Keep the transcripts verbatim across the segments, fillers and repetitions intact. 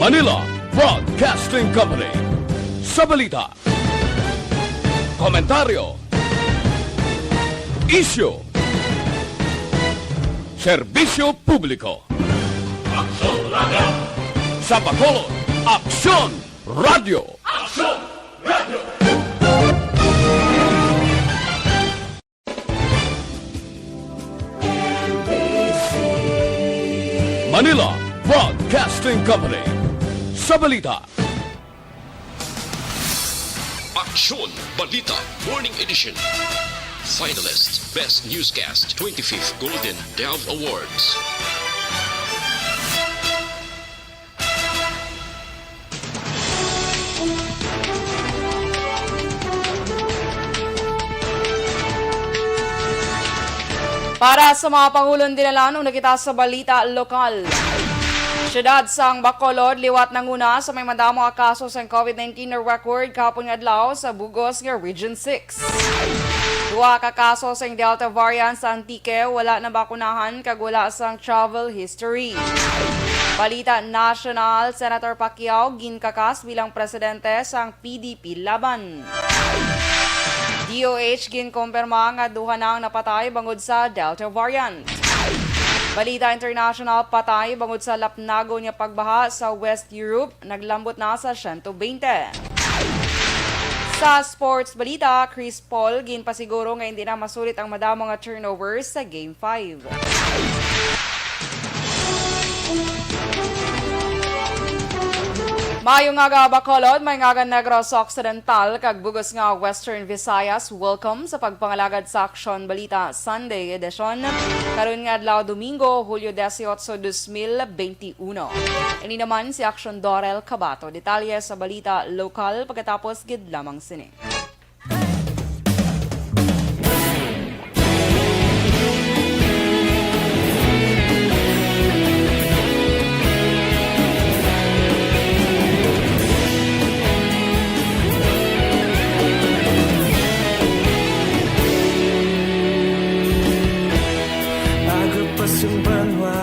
Manila Broadcasting Company. Sa balita, komentaryo, isyu, serbisyo publiko. Aksyon Radyo. Sa Bacolod, Aksyon Radyo. Aksyon Radyo. Manila Broadcasting Company. Sa balita, Aksyon Balita Morning Edition. Finalist Best Newscast, twenty-fifth Golden Dove Awards. Para sa mga pangulon dinalan, una kita sa balita lokal. Siyudad sang Bacolod, liwat nanguna sa may madamo nga kaso sang COVID nineteen na record kahapon nga adlaw sa bugos nga Region six. Duha ka kaso sang Delta variant sa Antique, wala nabakunahan kag wala sang travel history. Balita nasyonal, Senator Pacquiao ginkakas bilang presidente sang P D P Laban. D O H ginkumpirma nga duha na ang napatay bangod sa Delta variant. Balita international, patay bangod sa lapnagon nga pagbaha sa West Europe, naglambot na sa siyento bente. Sa sports balita, Chris Paul ginpasiguro nga hindi na masulit ang madamo nga turnovers sa Game five. Maayong aga, Bacolod, maayong aga, Negros Occidental, kag bugos nga Western Visayas. Welcome sa pagpangalagad sa Aksyon Balita Sunday Edition. Karon nga adlaw, Domingo, Hulyo dieciocho, dos mil benti uno. Ini naman si Aksyon Dorel Cabato. Detalye sa balita lokal pagkatapos gid lamang sini. Aga pa sang banwa,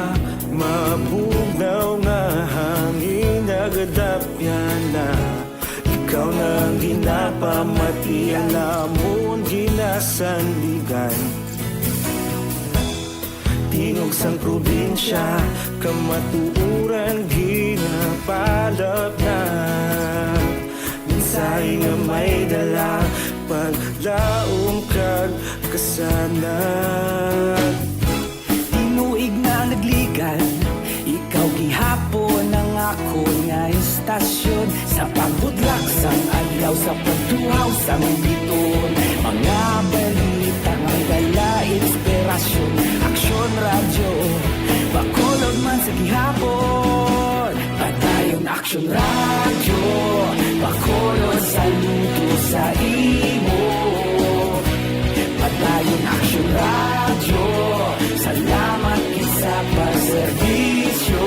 mabugnaw nga hangin nagadapyan na. Ikaw na ang ginapamati, ang amon ginasandigan. Tingog sang probinsya, kamatuoran ginapalapnag. Mensahe nga may dala, paglaom kag kasanag. Tinuig na nagligad, ikaw gihapon ang akon nga istasyon. Sa pagbudlak sang adlaw, sa pagtuhaw sang biton, mga balita may dala inspirasyon. Aksyon Radyo, Bacolod man sa gihapon. Padayon Aksyon Radyo, Bacolod, saludo sa imo. Padayon Aksyon Radyo, salamat gid sa pagserbisyo.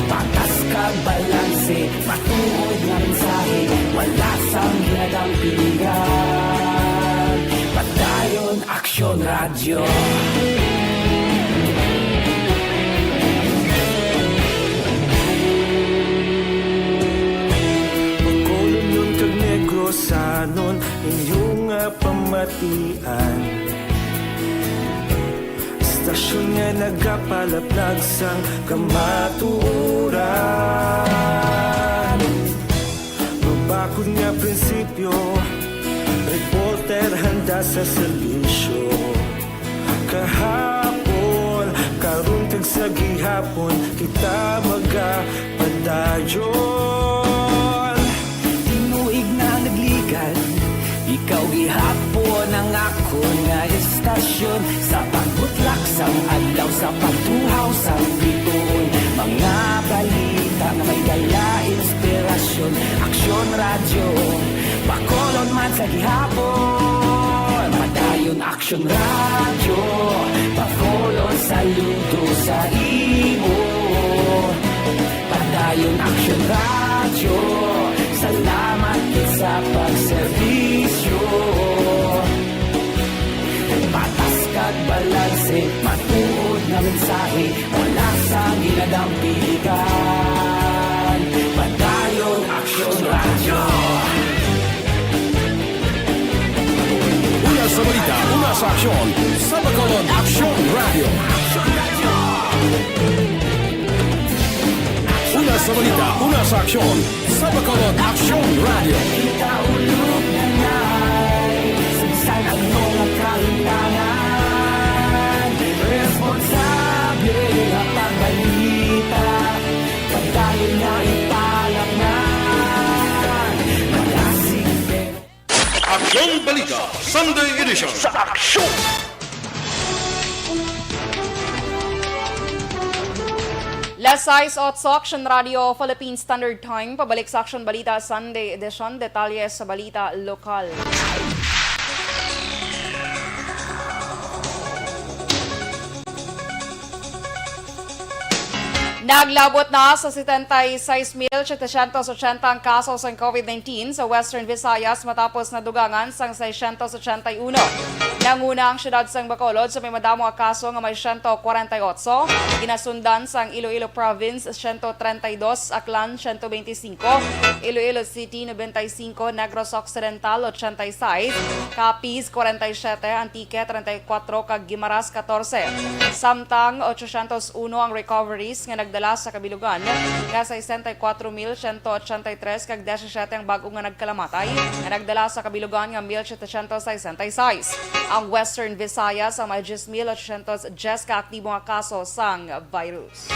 Patas kag balanse, matuod nga mensahe, wala sang ginadampingan. Padayon Aksyon Radyo. Bacolodnon kag Negrosanon, inyo nga pamatian. Istasyon nga nagapalaplag sang kamatuoran. Mabakod nga prinsipyo, reporter handa sa serbisyo. Kahapon, karon kag sa gihapon, kita magapadayon. Tinuig na nagligad, ikaw gihapon ang akon nga istasyon. Sa pagbutlak sang adlaw, sa pagtuhaw sang bituon, mga balita nga may dala inspirasyon. Aksyon Radyo, Bacolod man sa gihapon. Padayon Aksyon Radyo, Bacolod, saludo sa imo. Padayon Aksyon Radyo, salamat gid sa pagserbisyo. Patas kag balanse, matuod nga mensahe, wala sang gina Dampigan, Padayon Aksyon Radyo. Una sa balita, una sa aksyon, sa Bacolod Aksyon Radyo. Una sa balita, una sa aksyon, sa Bacolod Aksyon Radyo. Kita ulog na nai, sagsag ang mga kahintangan. Responsable nga pagbalita, padayon nga ipalaknan. Malasig. Aksyon Balita, Sunday Edition. Sa aksyon! Las sais otso, Aksyon Radio, Philippine Standard Time. Pabalik sa Aksyon Balita, Sunday Edition. Detalye sa balita lokal. Naglabot na sa setenta y seis mil setecientos ochenta ang kaso sang COVID nineteen sa Western Visayas matapos nadugangan sang seiscientos ochenta y uno. Nanguna ang siyudad sang Bacolod sa may madamo nga kaso nga may siento kwarenta y otso, ginasundan sang Iloilo Province, siento treinta y dos, Aklan, siento beintisinko, Iloilo City, noventa y cinco, Negros Occidental, ochenta y seis, Capiz, kwarenta y siyete, Antique, treinta y kuwatro, kag Guimaras, katorse. Samtang ochocientos uno ang recoveries nga nagdala sa kabilugan nga sesenta y kuwatro mil siento ochenta y tres, kag diyesisiyete ang bag-o nga nagkalamatay nga nagdala sa kabilugan nga mil setecientos sesenta y seis. Ang Western Visayas ang may diyes mil ochocientos diyes ka aktibo nga kaso sang virus.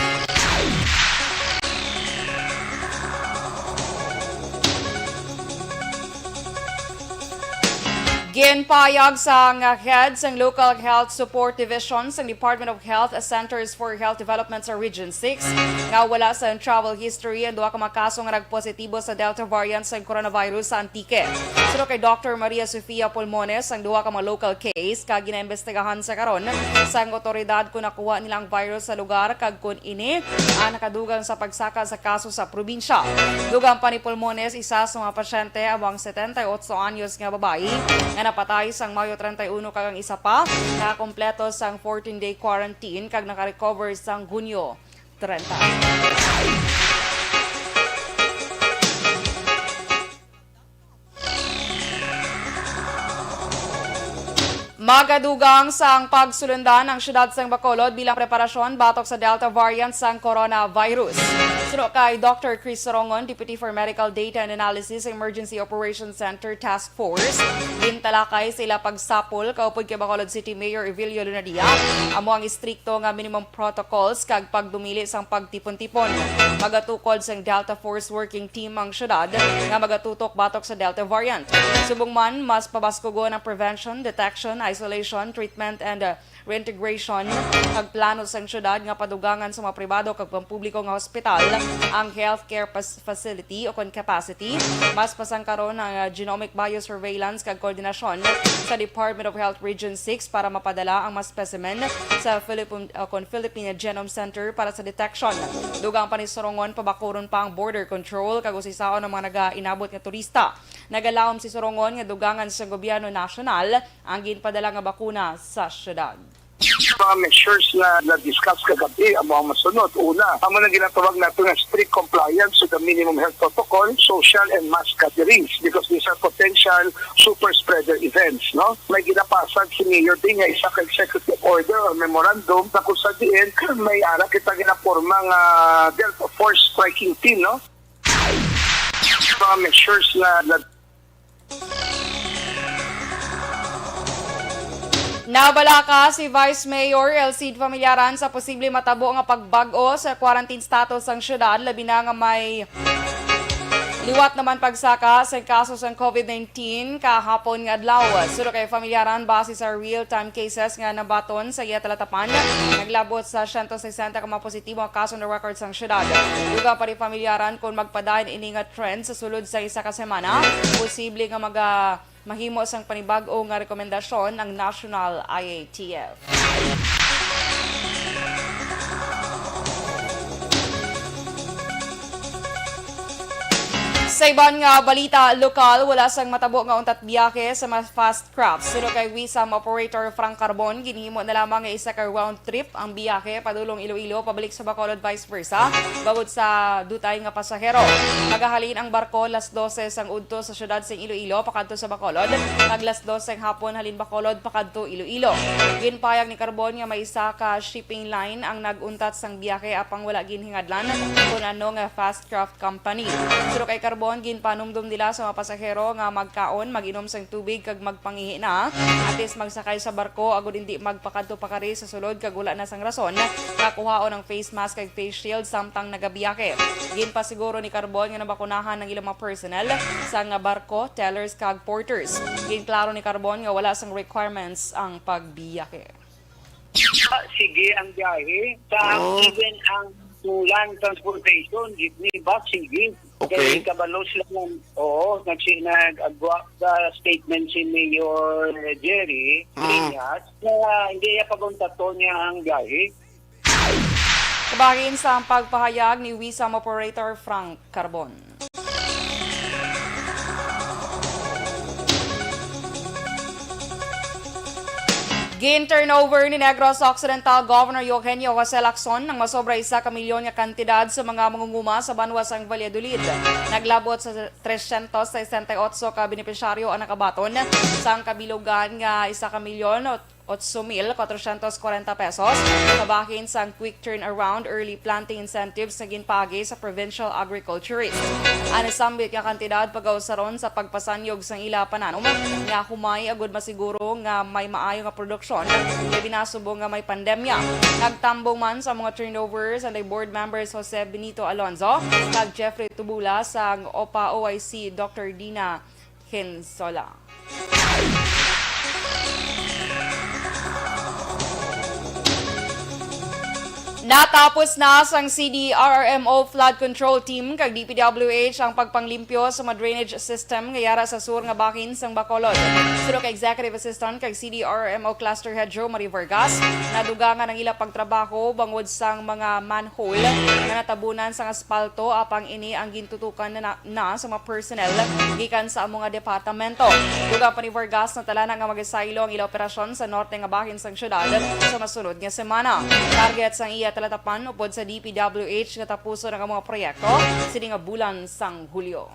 Ginpahayag sang head sang Local Health Support Division sang Department of Health Centers for Health Development sa Region six nga wala sa travel history ang duha ka mga kaso nga nagpositibo sa Delta variant sang coronavirus sa Antique. Suno kay Doctor Maria Sofia Pulmones, ang duha ka mga local case ka ginaimbestigahan sa karon sang otoridad kon nakuha nila ang virus sa lugar kag kon ini ang nakadugang sa pagsaka sa kaso sa probinsya. Dugang pa ni Pulmones, isa sa mga pasyente amo ang setenta y otso anyos nga babayi nga napatay sang Mayo treinta y uno kag ang isa pa nakakompleto sang fourteen-day quarantine kag nakarecover sang Hunyo treinta. Magadugang sang pagsulundan ang siyudad sang Bacolod bilang preparasyon batok sa Delta variant sang coronavirus. Suno kay Doctor Chris Sorongon, Deputy for Medical Data and Analysis sa Emergency Operations Center Task Force, gintalakay sa ila pagsapol kaupod kay Bacolod City Mayor Evilio Lunadilla, amo ang istrikto nga minimum protocols kag pagdumili sang pagtipon-tipon. Magatukod sang Delta Force Working Team ang siyudad nga magatutok batok sa Delta variant. Subong man, mas pabaskugon ang prevention, detection, isolation, treatment, and, uh, reintegration kag plano sang siyudad nga padugangan sa mga pribado kag pampubliko nga hospital ang healthcare pas-, facility o kon capacity. Mas pasangkaron ang, uh, genomic biosurveillance kag koordinasyon sa Department of Health Region six para mapadala ang mga specimen sa Philippine, uh, kon Philippine Genome Center para sa detection. Dugang pa ni Sorongon, pabakuron pa ang border control kag usisaon ang mga nagainabot nga turista. Nagalaom si Sorongon nga dugangan sa gobyerno nasyonal ang ginpadala nga bakuna sa siyudad. Mga measures nga na-discuss kagabi amo ang masunod. Una, amo nang ginatawag nato nga strict compliance to the minimum health protocol, social and mass gatherings, because these are potential super spreader events, no? May ginapasag si Mayor Ding nga isa ka executive order or memorandum na kung sa diin may ara kita ginaporma nga Delta Force Striking Team, no? Mga measures nga na Nabalaka si Vice Mayor Elcid Familiaran sa posible matabo nga pagbag-o sa quarantine status sang siyudad, labi na nga may liwat naman pagsaka sa kaso sang COVID nineteen kahapon nga adlaw. Suno kay Familiaran, base sa real-time cases nga nabaton sa iya talatapan, naglabot sa siyento sesenta ka mga positibo nga kaso na record sang siyudad. Dugang pa ni Familiaran, kung magpadayon ini nga trend sa sulod sa isa ka semana, posible nga maga-, mahimo sang panibag-o nga rekomendasyon ang National I A T F. Sa iban nga balita lokal, wala sang matabo nga untat biyahe sa mga fast craft. Suno kay Wisam operator Frank Carbon, ginhimo na lamang nga isa ka round trip ang biyahe padulong Iloilo pabalik sa Bacolod, vice versa, bangod sa dutay nga pasahero. Magahalin ang barko las dose sang udto sa siyudad sang Iloilo pakadto sa Bacolod, kag las dos sang hapon halin Bacolod pakadto Iloilo. Ginpayag ni Carbon nga may isa ka shipping line ang nag-untat sang biyahe, apang wala ginhingadlan kon ano nga fast craft company. Suno kay Carbon, ginpanumdom nila sa mga pasahero nga magkaon, mag-inom sang tubig, kag magpangihi na, antes magsakay sa barko, agod hindi magpakadto pakari sa sulod kag wala na sang rason nga kuhaon ang face mask kag face shield samtang nagabiyahe. Ginpasiguro ni Carbon nga nabakunahan ang ilang mga personnel sang barko, tellers, kag porters. Ginklaro ni Carbon nga wala sang requirements ang pagbiyahe. Ah, sige ang biyahe. Sa Oh. even ang land transportation, jeepney, bus, sige. Okay. Kay kabalo sila ng, oo, nagsi-, nag-agwa sa statement si Mayor Jerry Mm. Trias na hindi niya paguntaton niya ang biyahe. Kabahin sa pagpahayag ni Wisam Operator Frank Carbon. Gin-turnover ni Negros Occidental Governor Eugenio Jose Lacson ang masobra isa ka milyon nga kantidad sa mga mangunguma sa banwa sang Valladolid. Naglabot sa trescientos sesenta y ocho ka benepisyaryo ang nakabaton sang kabilugan nga isa ka milyon otso mil kwatrocientos kwarenta pesos, kabahin sang Quick Turnaround Early Planting Incentives nga ginpaagi sa Provincial Agriculturist. Ang nasambit nga kantidad pagausaron sa pagpasanyog sang ila pananom nga humay agud masiguro nga may maayo nga produksyon, labi na subong nga may pandemya. Nagtambong man sa mga turnovers ang Board Members Jose Benito Alonzo kag Jeffrey Tubula sang OPA O I C, Doctor Dina Quinzola. Natapos na sang C D R R M O Flood Control Team kag D P W H ang pagpanglimpyo sa mga drainage system nga yara sa sur nga bahin sang Bacolod. Suno kay Executive Assistant kag C D R R M O Cluster Head Joe Marie Vargas, nadugangan ang ila pagtrabaho bangod sang mga manhole nga natabunan sang aspalto, apang ini ang gintutukan na, na, na sa mga personnel gikan sa amo nga departamento. Dugang pa ni Vargas, natala na nga magasaylo ang ila operasyon sa norte nga bahin sang syudad sa masunod nga semana. Target sang iya talatapan upod sa D P W H nga tapuson ang mga proyekto sini nga bulan sang Hulyo.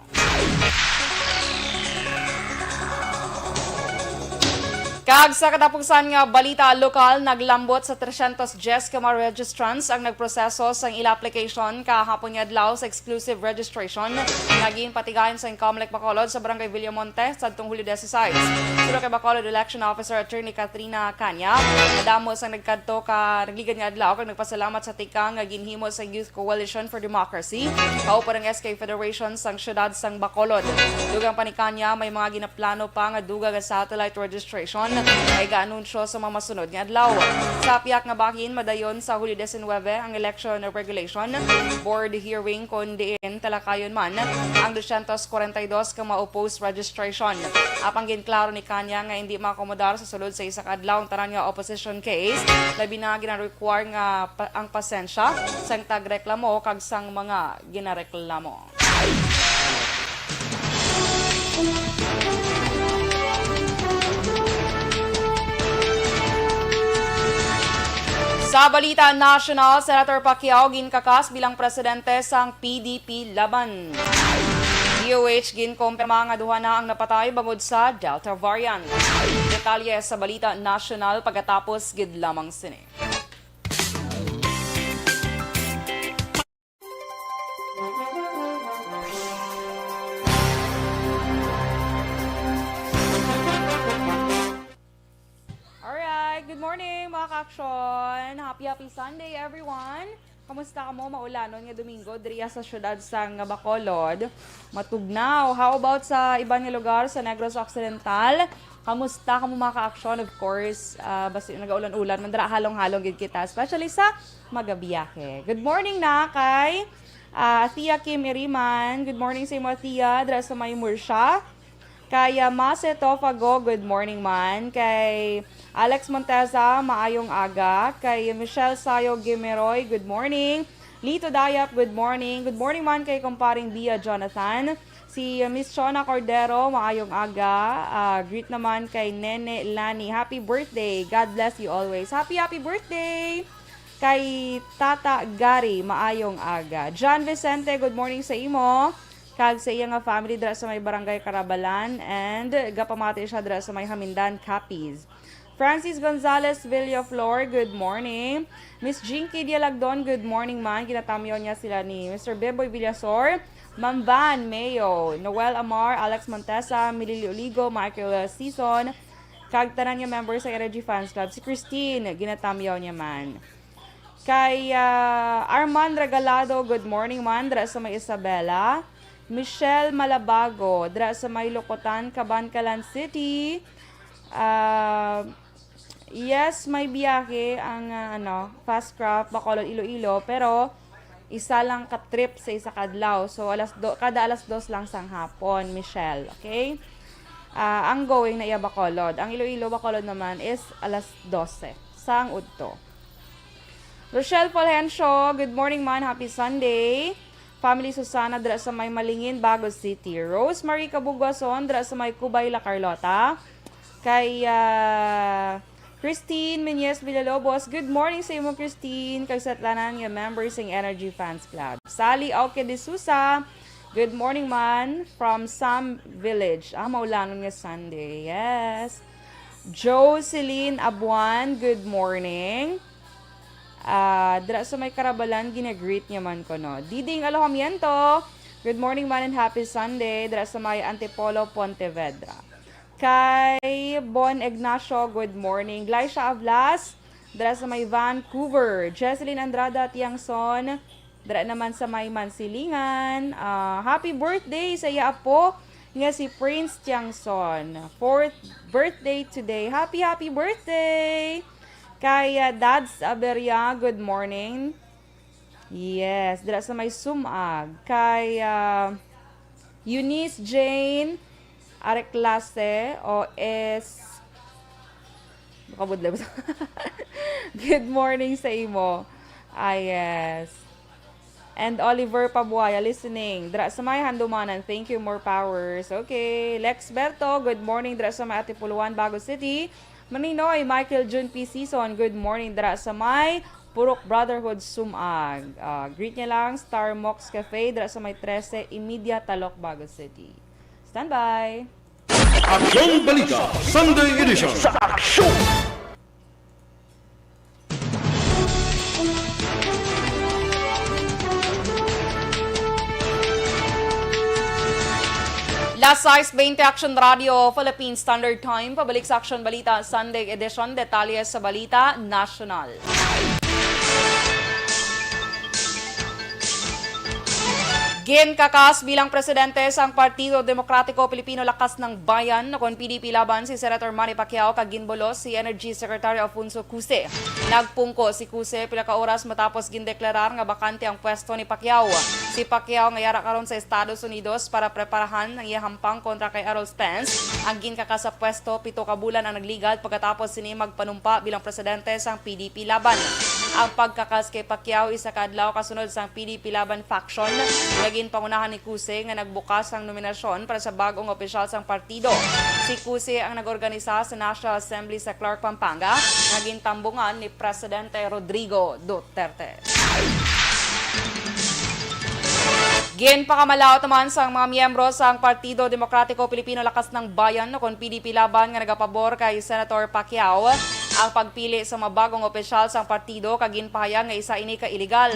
Kag sa katapusan nga balita lokal, naglambot sa trescientos diyes ka mga registrants ang nagproseso sang ila application kahapon nga adlaw sa exclusive registration nga ginpatigayon sang Comelec Bacolod sa Barangay Villamonte sadtong Hulyo disisais. Suno kay Bacolod Election Officer Attorney Katrina Caña, madamo sang nagkadto ka nagligad nga adlaw kag nagpasalamat sa tikang nga ginhimo sa Youth Coalition for Democracy, kauban ang S K Federation sang Siyudad sang Bacolod. Dugang pa ni Caña, may mga ginaplano pa nga dugang nga satellite registration nga iga-anunsyo sa mga masunod nga adlaw. Sa piyak nga bahin, madayon sa Hulyo diecinuebe ang election regulation board hearing, kon diin talakayon man ang dosyentos kwarenta y dos ka mga oppose registration. Apang ginklaro ni Caña nga hindi maakomodar sa sulod sa isa ka adlaw ang tanan nga opposition case, labi na gina-require nga pa, ang pasensya sang tagreklamo kag sang mga ginareklamo. Sa balita nasyonal, Senator Pacquiao ginkakas bilang presidente sang P D P Laban. D O H ginkumpirma nga duha na ang napatay bangod sa Delta variant. Detalye sa balita nasyonal pagkatapos gid lamang sini. Alright, good morning, mga ka-aksyon. Happy, happy Sunday, everyone. Kamusta kamo? Maulanon nga Domingo diriya sa siyudad sang Bacolod. Matugnaw. How about sa iban nga lugar sa Negros Occidental? Kamusta kamo, mga ka-aksyon? Of course, ah, basi nagaulan-ulan man dira, halong-halong gid kita, especially sa magabiyahe. Good morning na kay, ah, Athea Kim Iriman. Good morning sa imo, Athea, dira sa may Murcia. Kay, ah, Mase Tofago, good morning man. Kay Alex Monteza, maayong aga. Kay Michelle Sayo Gimeroy, good morning. Lito Dayap, good morning. Good morning man kay kumparing Bia Jonathan. Si Miss Shona Cordero, maayong aga. Ah, greet naman kay Nene Lani. Happy birthday. God bless you always. Happy, happy birthday kay Tata Gary. Maayong aga. John Vicente, good morning sa imo kag sa iya nga family dira sa may Barangay Carabalan, and gapamati siya dira sa may Hamindan, Capiz. Francis Gonzalez Villaflor, good morning. Miss Jinky Dialagdon, good morning man. Ginatamyaw niya sila ni Mister Beboy Villasor, Ma'am Van Mayo, Noel Amar, Alex Montesa, Milili Oligo, Michael Season, kag tanan nga member sa Energy Fans Club. Si Christine, ginatamyaw niya man. Kay, ah, Arman Regalado, good morning man, dira sa may Isabela. Michelle Malabago, dira sa may Locotan, Kabankalan City. Ah, yes, may biyahe ang, ah, ano, Fast Craft, Bacolod, Iloilo, pero isa lang ka trip sa isa ka adlaw. So, alas do, kada alas dos lang sang hapon, Michelle, okay? Ah, ang going na iya Bacolod. Ang Iloilo, Bacolod naman is alas dose sang udto. Rochelle Fulgencio, good morning man, happy Sunday. Family Susana dira sa may Malingin, Bago City. Rosemary Kabuguason dira sa may Cubay, La Carlota. Kay, ah, Christine Menyes Villalobos, good morning sa imo, Christine, kag sa tanan nga members sang Energy Fans Club. Sally Auque de Sousa, good morning man from Sam Village. Ah, maulanon nga Sunday. Yes. Jocelyn Abuan, good morning. Ah, dira sa may Carabalan, ginagreet niya man ko, no? Diding Alojamiento, good morning man and happy Sunday. Dira sa may Antipolo, Pontevedra. Kay Bon Ignacio, good morning. Glycia Avlas, dira sa may Vancouver. Jesseline Andrada Tiangson, dira naman sa may Mansilingan. Ah, happy birthday sa iya apo nga si Prince Tiangson. Fourth birthday today. Happy, happy birthday! Kay, ah, Dads Aberia, good morning. Yes, dira sa may Sumag. Kay, ah, Eunice Jane Areclase o S. Makabudlay ba sa good morning sa imo. Ah, yes. And Oliver Pabuaya listening. Dira sa may Handumanan, thank you, more powers. Okay. Lex Berto, good morning. Dira sa may Atipuluan, Bago City. Maninoy, Michael June P. Season, good morning. Dira sa may Purok Brotherhood, Sumag. Ah, greet niya lang, Star Mox Cafe, dira sa may trese y media, Talok, Bago City. Standby! Aksyon Balita, Sunday Edition. Sa aksyon! Las sais veinte, Aksyon Radio, Philippine Standard Time. Pabalik sa Aksyon Balita, Sunday Edition. Detalye sa balita nasyonal. Ginkakas bilang presidente sang Partido Demokratiko Pilipino Lakas ng Bayan, o kon P D P Laban, si Senator Manny Pacquiao kag ginbulos si Energy Secretary Alfonso Cuse. Nagpungko si Cuse pila ka oras matapos gindeklarar nga bakante ang pwesto ni Pacquiao. Si Pacquiao nga yara karon sa Estados Unidos para preparahan ang iya hampang kontra kay Errol Spence, ang ginkakas sa pwesto pito ka bulan ang nagligad pagkatapos sini magpanumpa bilang presidente sang P D P Laban. Ang pagkakas kay Pacquiao isa ka adlaw kasunod sang P D P Laban faction nga ginpangunahan ni Cuse nga nagbukas sang nominasyon para sa bag-ong opisyal sang partido. Si Cuse ang nag-organisa sa National Assembly sa Clark, Pampanga, nga gintambungan ni Presidente Rodrigo Duterte. Ginpakamalaot naman sang mga miyembro sang Partido Demokratiko Pilipino Lakas ng Bayan, o kon P D P Laban, nga nagapabor kay Senator Pacquiao ang pagpili sa mga bagong opisyal sang partido, kag ginpahayag nga isa ini ka iligal.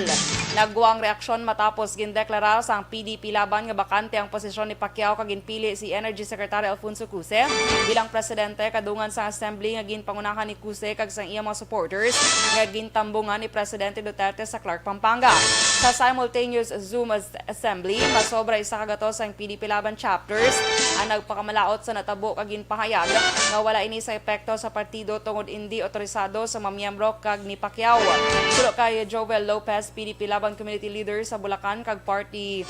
Nagwa ang reaksyon matapos gindeklarar sang P D P Laban nga bakante ang posisyon ni Pacquiao kag ginpili si Energy Secretary Alfonso Cuse bilang presidente kadungan sang assembly nga ginpangunahan ni Cuse kag sang iya mga supporters nga gintambungan ni Presidente Duterte sa Clark, Pampanga. Sa simultaneous Zoom as-, assembly, masobra isa ka gatos ang P D P Laban chapters ang nagpakamalaot sa natabo kag ginpahayag nga wala ini sa epekto sa partido tungod indi otorisado sa mga miyembro kag ni Pacquiao. Suno kay Jovel Lopez, P D P Laban Community Leader sa Bulacan kag party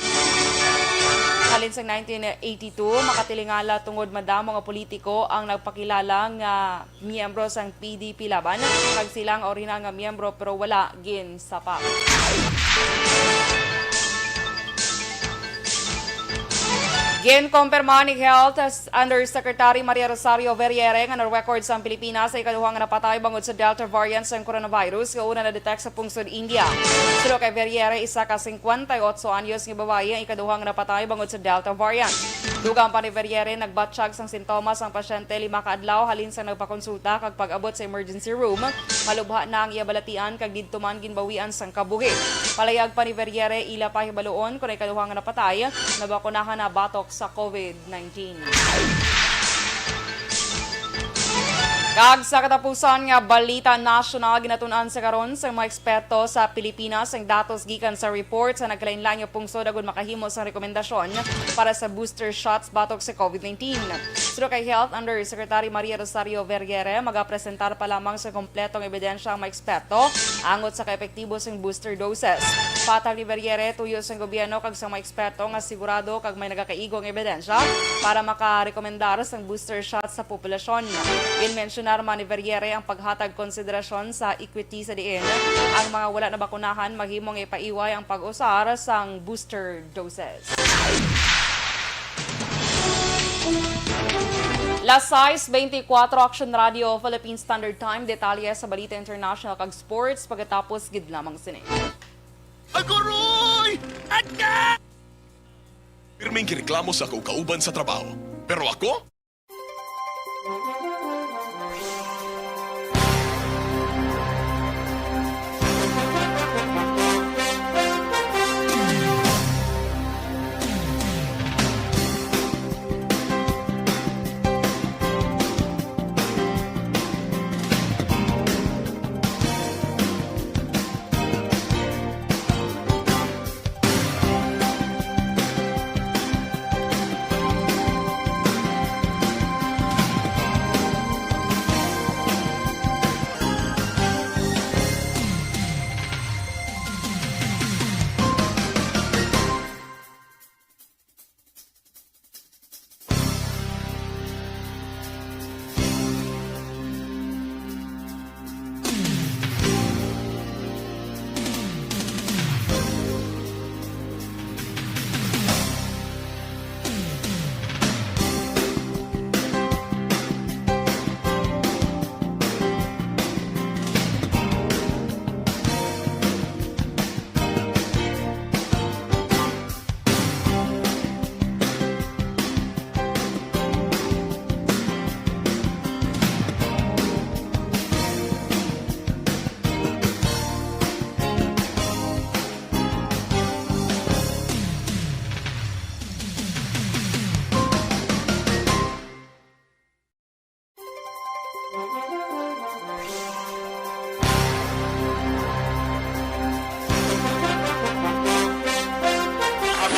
halin sa nineteen eighty-two, makatilingala tungod madamo nga politiko ang nagpakilala nga miyembro sang P D P Laban, kag sila ang orihinal nga miyembro pero wala ginsapa. Ginkumpirma ni Health Undersecretary Maria Rosario Verriere nga na-record sa Pilipinas ang ikaduha nga napatay bangod sa Delta variant sang coronavirus nga una na-detect sa pungsod India. Suno kay Verriere, isa ka singkwenta y otso anyos nga babayi ang ikaduha nga napatay bangod sa Delta variant. Dugang pa ni Verriere, nagbatyag sang sintomas ang pasyente lima ka adlaw halin sa nagpakonsulta kag pag-abot sa emergency room, malubha na ang iya balatian kag didto man ginbawian sang kabuhi. Palayag pa ni Verriere, ila pa hibaluon kon ang ikaduha nga napatay nabakunahan na batok sa COVID nineteen. Kag sa katapusan nga balita nasyonal, ginatun-an sa karon sa mga eksperto sa Pilipinas ang datos gikan sa report sa nagkalainlain nga pungsod agud makahimo sang rekomendasyon para sa booster shots batok sa COVID nineteen. Suno kay Health Undersecretary Maria Rosario Vergere, magapresentar pa lamang sa kompletong ebidensya ang mga eksperto angot sa kaepektibo sang booster doses. Patag ni Vergere, tuyo sang gobyerno kag sa mga eksperto nga sigurado kag may nagakaigo nga ebidensya para makarekomendar sang booster shot sa populasyon. Ginmensyonar man ni Vergere ang paghatag konsiderasyon sa equity sa diin ang mga wala nabakunahan mahimong ipaiway ang pag-usar sang booster doses. Las sais beintikwatro, Action Radio Philippine Standard Time. Detalye sa balita international kag sports pagkatapos gid lamang sini. Agoy! Atya! Pirming gireklamo sa akong kauban sa trabaho. Pero ako?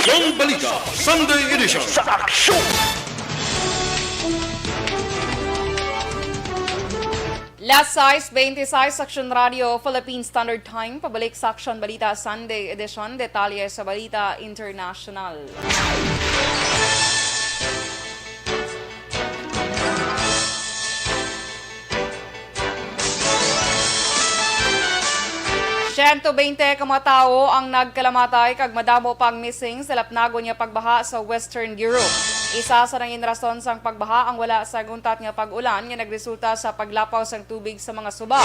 Aksyon Balita Sunday Edition. Sa Aksyon! Las sais beintiseis, Aksyon Radio Philippine Standard Time. Pabalik sa Aksyon Balita Sunday Edition. Detalye sa balita international. Siyento beinte ka mga tawo ang nagkalamatay kag madamo pa ang missing sa lapnagon nga pagbaha sa Western Europe. Isa sa nangin rason sang pagbaha ang wala sang untat nga pag-ulan nga nagresulta sa paglapaw sang tubig sa mga suba.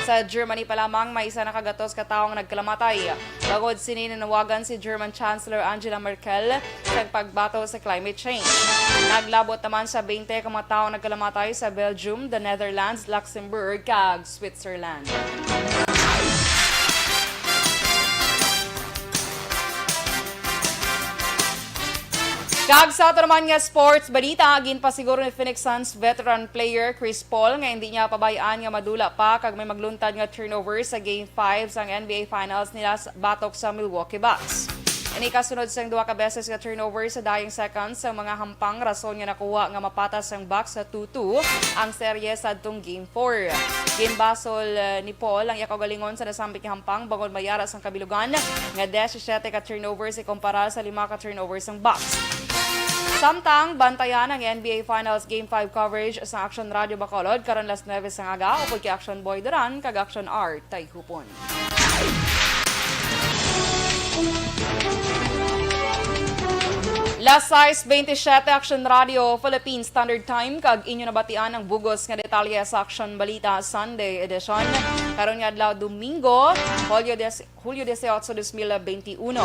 Sa Germany pa lamang, may isa na ka gatos ka tawo ang nagkalamatay. Bangod sini, nanawagan si German Chancellor Angela Merkel sa pagbato sa climate change. Naglabot naman sa beinte ka mga tawo nagkalamatay sa Belgium, the Netherlands, Luxembourg, kag Switzerland. Kag sa ato naman nga sports balita, ginpasiguro ni Phoenix Suns veteran player Chris Paul nga hindi niya pabayaan nga madula pa kag may magluntad nga turnover sa Game five sang N B A Finals nila sa, batok sa Milwaukee Bucks. Ini kasunod sang duha ka beses nga turnover sa dying seconds sang mga hampang, rason nga nakuha nga mapatas sang Bucks sa two two ang serye sadtong Game four. Ginbasol, eh, ni Paul ang iya kaugalingon sa nasambit nga hampang bangod mayara sang kabilugan nga diyesisiyete ka turnovers ikumpara sa lima ka turnovers sang Bucks. Samtang, bantayan ang N B A Finals Game five coverage sa Action Radio Bacolod karon las nuebe sang aga upod kay Action Boy Duran kag Action Art Tayhupon. Las sais veintisiete, Aksyon Radio, Philippine Standard Time, kag inyo nabatian ang bugos nga detalye sa Aksyon Balita Sunday Edition. Karon nga adlaw, Domingo, Hulyo des, Hulyo dieciocho, dos mil veintiuno.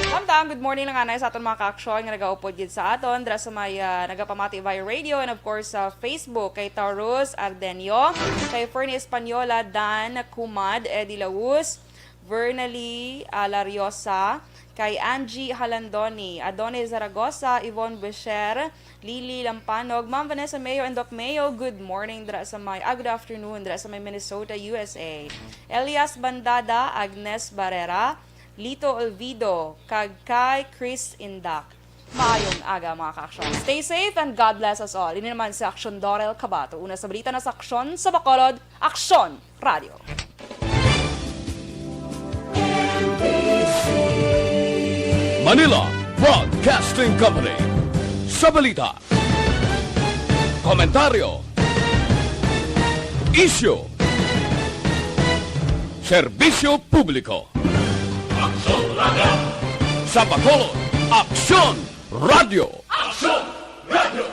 Samtang, good morning lang anay sa aton mga kaaksyon nga nagaupod gid sa aton, dira sa may, ah, nagapamati via radio and of course sa Facebook, kay Taurus Ardenio, kay Fernie Española, Dan Kumad, Eddie Laus, Vernalie, ah, Lariosa, kay Angie Halandoni, Adonai Zaragoza, Yvonne Bucher, Lily Lampanog, Ma'am Vanessa Mayo, and Doc Mayo, good morning dira sa may, ah, good afternoon dira sa may Minnesota, U S A. Elias Bandada, Agnes Barrera, Lito Olvido, kag kay Chris Indak. Maayong aga, mga kaaksyon. Stay safe and God bless us all. Ini naman si Aksyon Dorel Cabato. Una sa balita na sa Aksyon sa Bacolod, Aksyon Radio. Manila Broadcasting Company. Sa balita, komentaryo, isyu, serbisyo publiko. Aksyon Radio. Sa Bacolod, Aksyon Radio. Aksyon Radio.